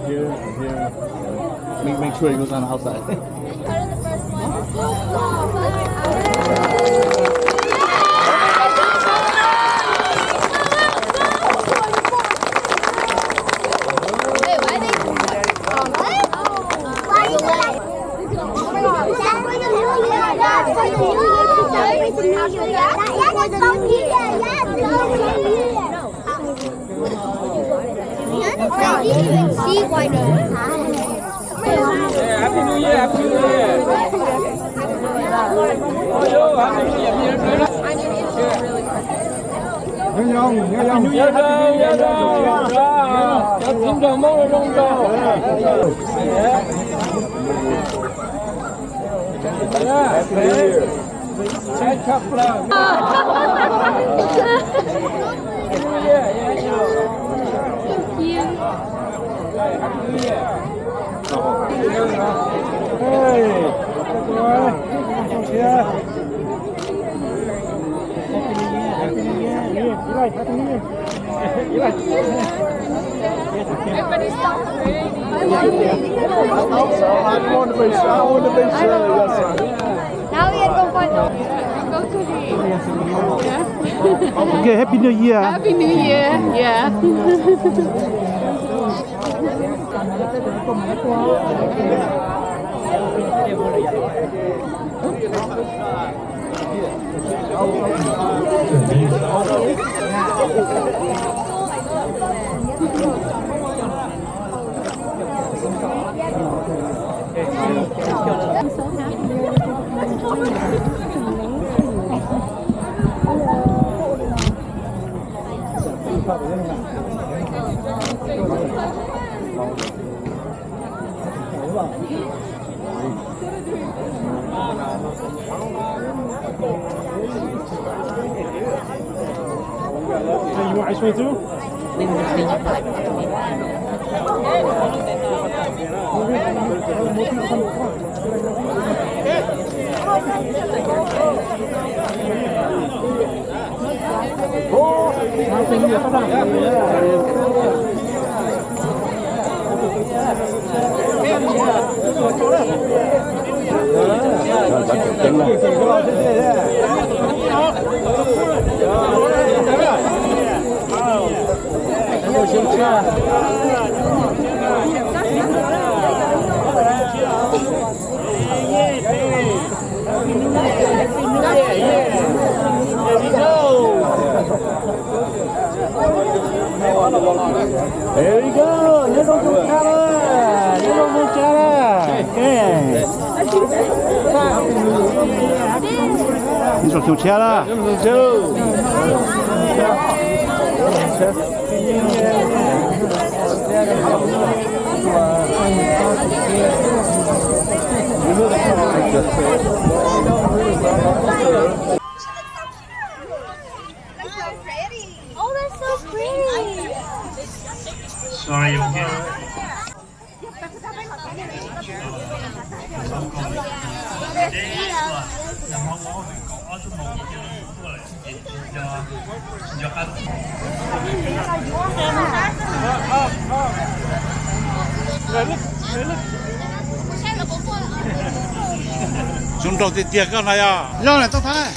Here, here. Make, make sure it goes on the outside. Now we are going to go to the, yeah. Okay, Happy New Year. Happy New Year. Yeah. You want ice cream too? There we go. Nyob zoo tsoom tshiab na, nyob zoo tsoom tshiab na. Nyob zoo tsoom tshiab na. Oh, that's so pretty. Sorry, you can't. Zoo nraug tiag tiag koj no yog. Yog na, tau thab.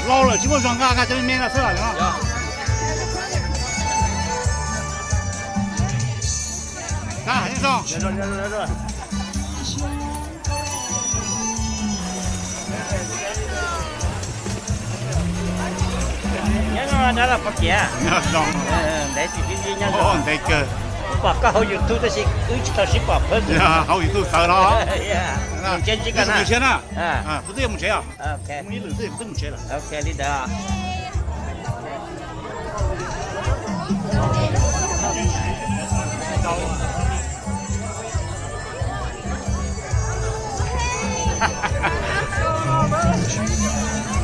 Lau lawm tsis muaj zog nqa, nqa cov me me no xwb los. Nyob no dab los pom kiag. Ntev tsis ntev nyob no. Ntev kawg. Pom koj hauv YouTube tab sis wb tsis tau sib pom phawj. Hauv YouTube tawv no. Mus tsev ntsis koj na. Kuv twb yuav mus tsev os. Mus ib lwm xwb kuv twb mus tsev lawm. Ok li ntawd.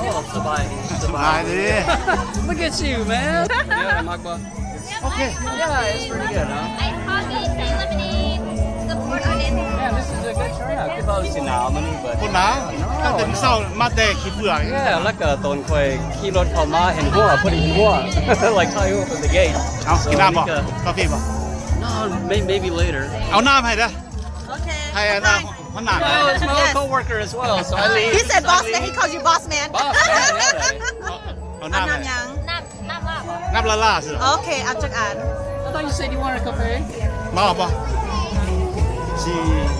Oh, สบาย สบาย สบายดี Look at you, man. Yeah, Makba. Okay. Yeah, it's pretty good, huh? Ice coffee, tea lemonade, support on it. Yeah, this is a good turnout. คิดว่าสิหนาวมันนี่ but คนหนาว no, ตั้งแต่มื้อเช้ามาแต่ขี้เปื่อย yeah, แล้วก็ตอนคอยขี่รถเข้ามาเห็นหัว พอดีเห็นหัว like ถ่ายรูป from the gate. เอากินน้ำบ่ so กาแฟบ่ no, may- maybe later. เอาน้ำให้เด้อ Okay. ให้น้ำ มันหนัก No, it's my old coworker as well, so I leave. He said boss man, he calls you boss man. Boss man, yeah. เอาน้ำให้ น้ำยัง น้ำ น้ำลาบเหรอ น้ำลาล่าสิ โอเค เอาจักอัน I thought you said you wanted a cafe. มาบ่ สิ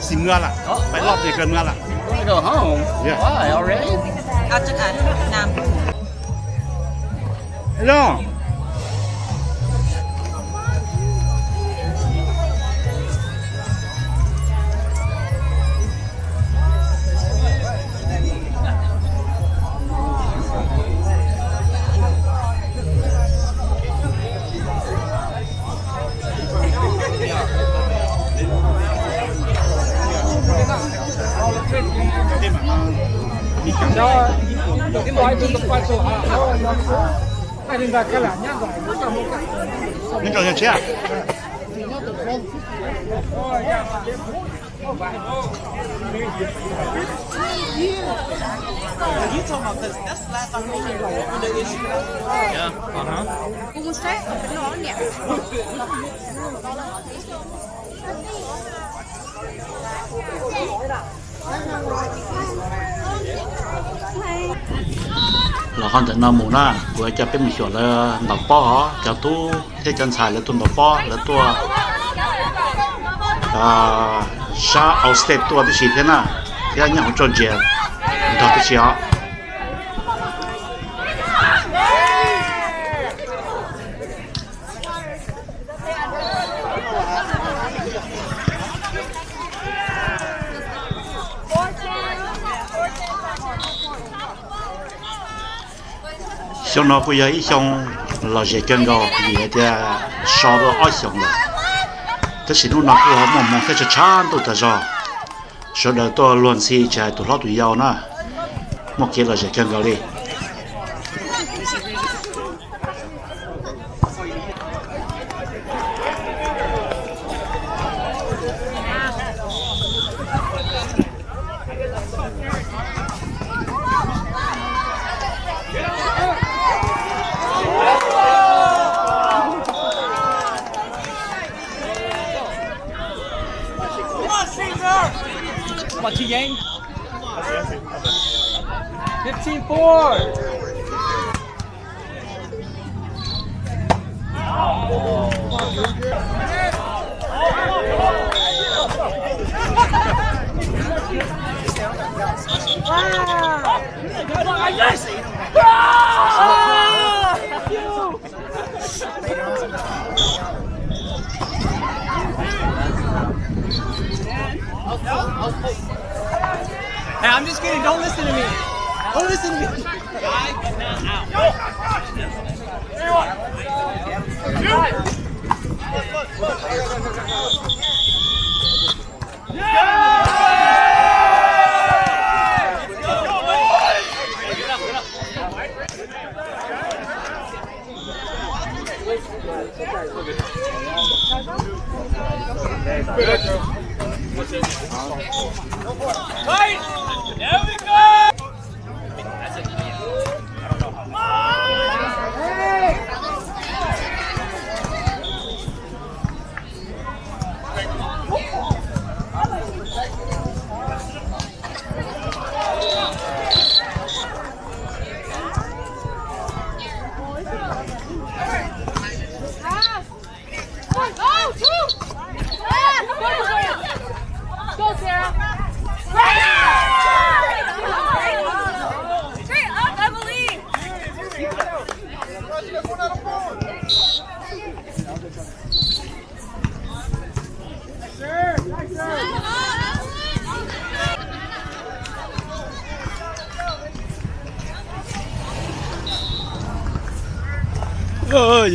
สิเมือละ อ๋อ ไปรอบเดียวกันเมือละ You wanna go home? Yeah. Why, already? เอาจักอัน น้ำ Hello. Los qhov ntawm no mus na, kuv coj peb mus xyuas lawv ntaus pob os, cov tub thiab cov ntxhais lawv tuaj ntaus pob, lawv tuaj sab out of state tuaj tib si thiab na, thiab nyob hauv txoj ntsia nrog tib si os. Xyoo no kuj yog ib xyoo lom zem kawg nkaus vim hais tias so tau ob xyoos lawm, tab sis hnub no kuj ho muaj hmoo thiab tshav tshav ntuj tag zog. Sawv daws tuaj luag ntxhi tsis hais tus hlob tus yau na, muaj kev lom zem kawg nkaus li. Come on, Caesar! Come on, T Yang. Fifteen four. Hey, I'm just kidding. Don't listen to me. Don't listen to me.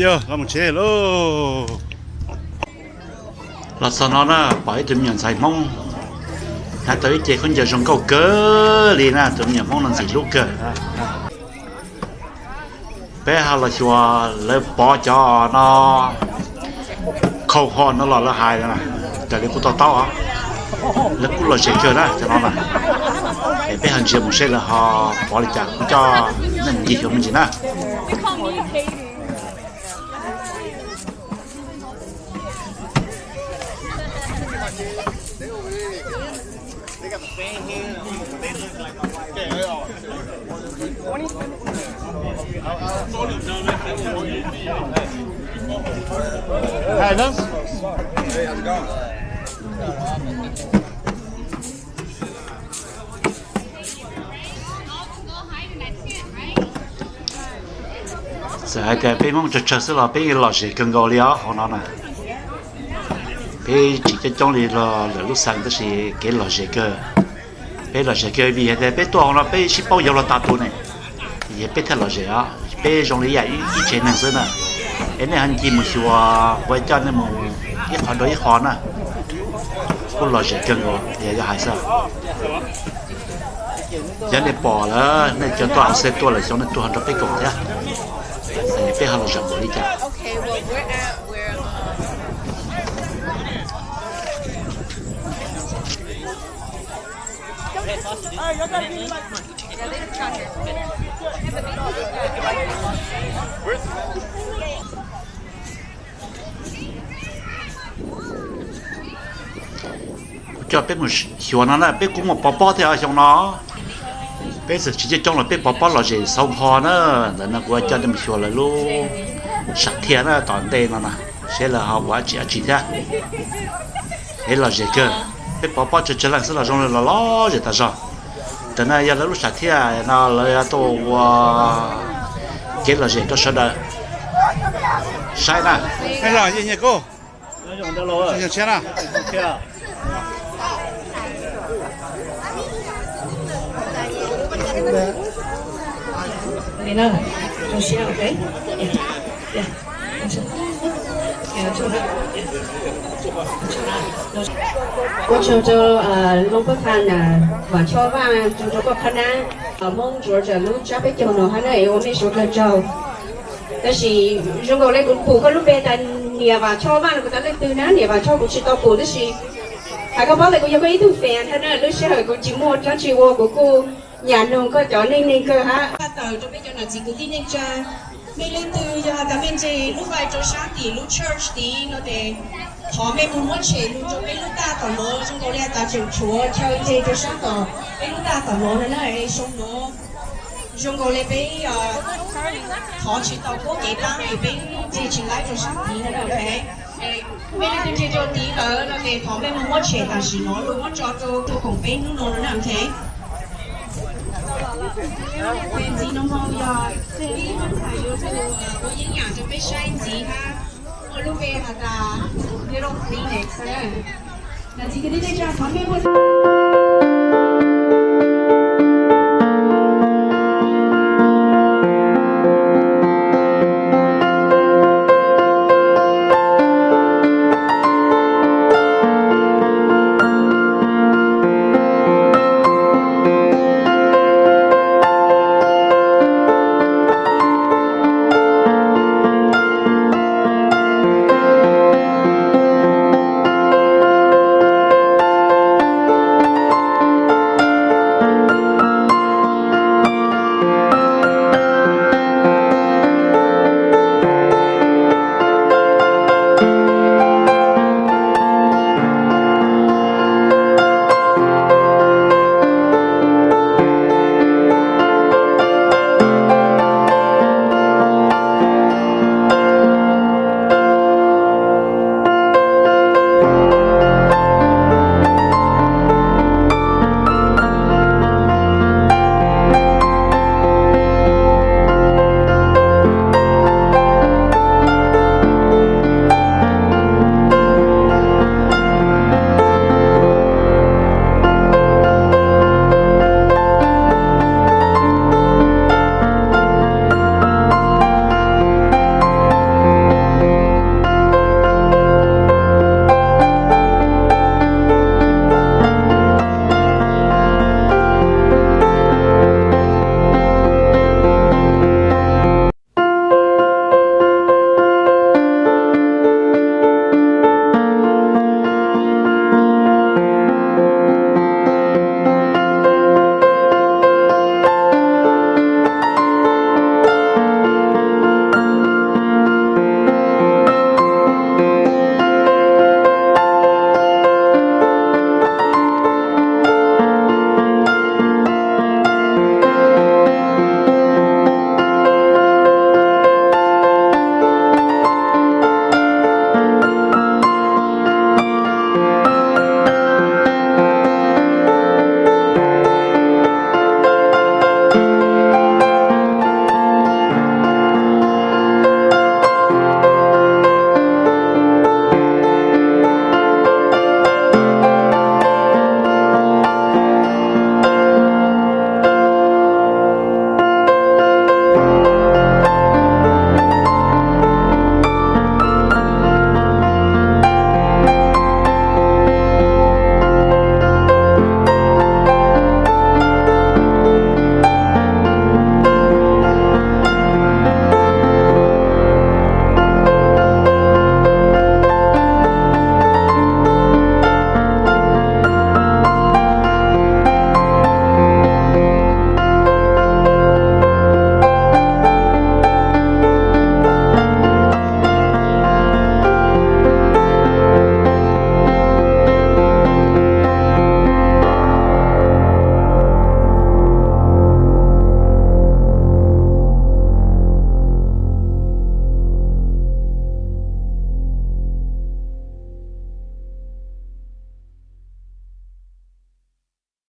Yog los mus tsev lauj. Los txog no na, pom ib tug me nyuam ntxhais Hmoob Hais tau ib ce khaub ncaws zoo nkauj kawg li na, tus me nyuam Hmoob no ntxim hlub kawg. Peb ho los xyuas lawv pov cov no khau ho no los lawv hais na, raws li kuv to taub os, lawv kuj lom zem kawg na cov no na. Es peb ho ntsia mus seb lawv ho pov li cas, kuv coj nej mus ncig xyuas me ntsis na. Txawm hais tias peb Hmoob tsawg tsawg xwb los peb yeej lom zem kawg nkaus li os hauv no na. Peb tsis coob coob li lawm lub xeev tab sis kev lom zem kawg. Peb lom zem kawg vim hais tias peb tuaj hauv no peb sib paub yau los tas tus ne, es peb thiaj lom zem os. Peb zoo li ib yam ib tsev neeg xwb na. Es nej ho ncig mus xyuas kuv coj nej mus ib qho rau ib qho na. Kuj lom zem kawg nkaus yog hais xwb. Yog nej pom lawm nej cov tuaj hauv xeev tuaj lawm xyov nej tuaj ho nrog peb koom thiab, peb ho los zaum npaum li cas. Kuv coj peb mus xyuas no na, peb kuj muaj pov pob thiab xyoo no. Peb txawm tsis coob coob los peb pov pob lom zem xauv nqho na. Ntawm no kuv coj nej mus xyuas lawv lub sam thiaj na tom ntej no na, seb lawv ho ua dab tsi dab tsi thiab. Es lom zem kawg, peb pov pob tsawg tsawg leej xwb los zoo li los lom zem tas zog. Ntawm no yog lawv lub sam thiaj no lawv tuaj ua kev lom zem rau sawv daws saib na. Ua tsaug rau Looj Pab Phaj na, Vam Choj Vaj, tsaug rau koj qhab nab Hmoob Georgia lub tsab peb caug no hab na, es ua mej suav kawg tsaug. Tab sis zoo nkaus li kuv pum koj lub npe tas niam Vam Choj Vaj no kuv tas leej twg na, niam Vam Choj kuv tsis tau pum tab sis hais koj paub tas kuv yog koj ib tug fan thiab na, lub sij hawm kuv tsis muaj dab tsi ua kuv kuj nyam nug koj cov neej neeg kawg hab. Tawm rau peb cov nam txiv kwv tij neej tsa, mej leej twg yog has tas mej ntse lub fais rau sab tim lub church tid no tes thov mej mus muab tshem lug rau peb lub taj tom nuav, zoo nkaus li has tas tseem tshuav chaw ntse rau sab tom peb lub taj tom nuav no na, zoo nuav. Zoo nkaus li peb thov tsis tau kuab kev dlaab es peb ntse tsis laib rau sab tid no na, ok. Mej leej twg ntse rau tid lawm no tes thov mej mus muab tshem tam sim no lug muab tso rau tug koom peb hnub no no na, ok. Ntxiv no ho yog ib lub txhais yuav ua yeeb yam rau peb saib ntxiv hab, muaj lub npe has tas Little Phoenix na. Nam txiv kwv tij neej tsa thov mej muab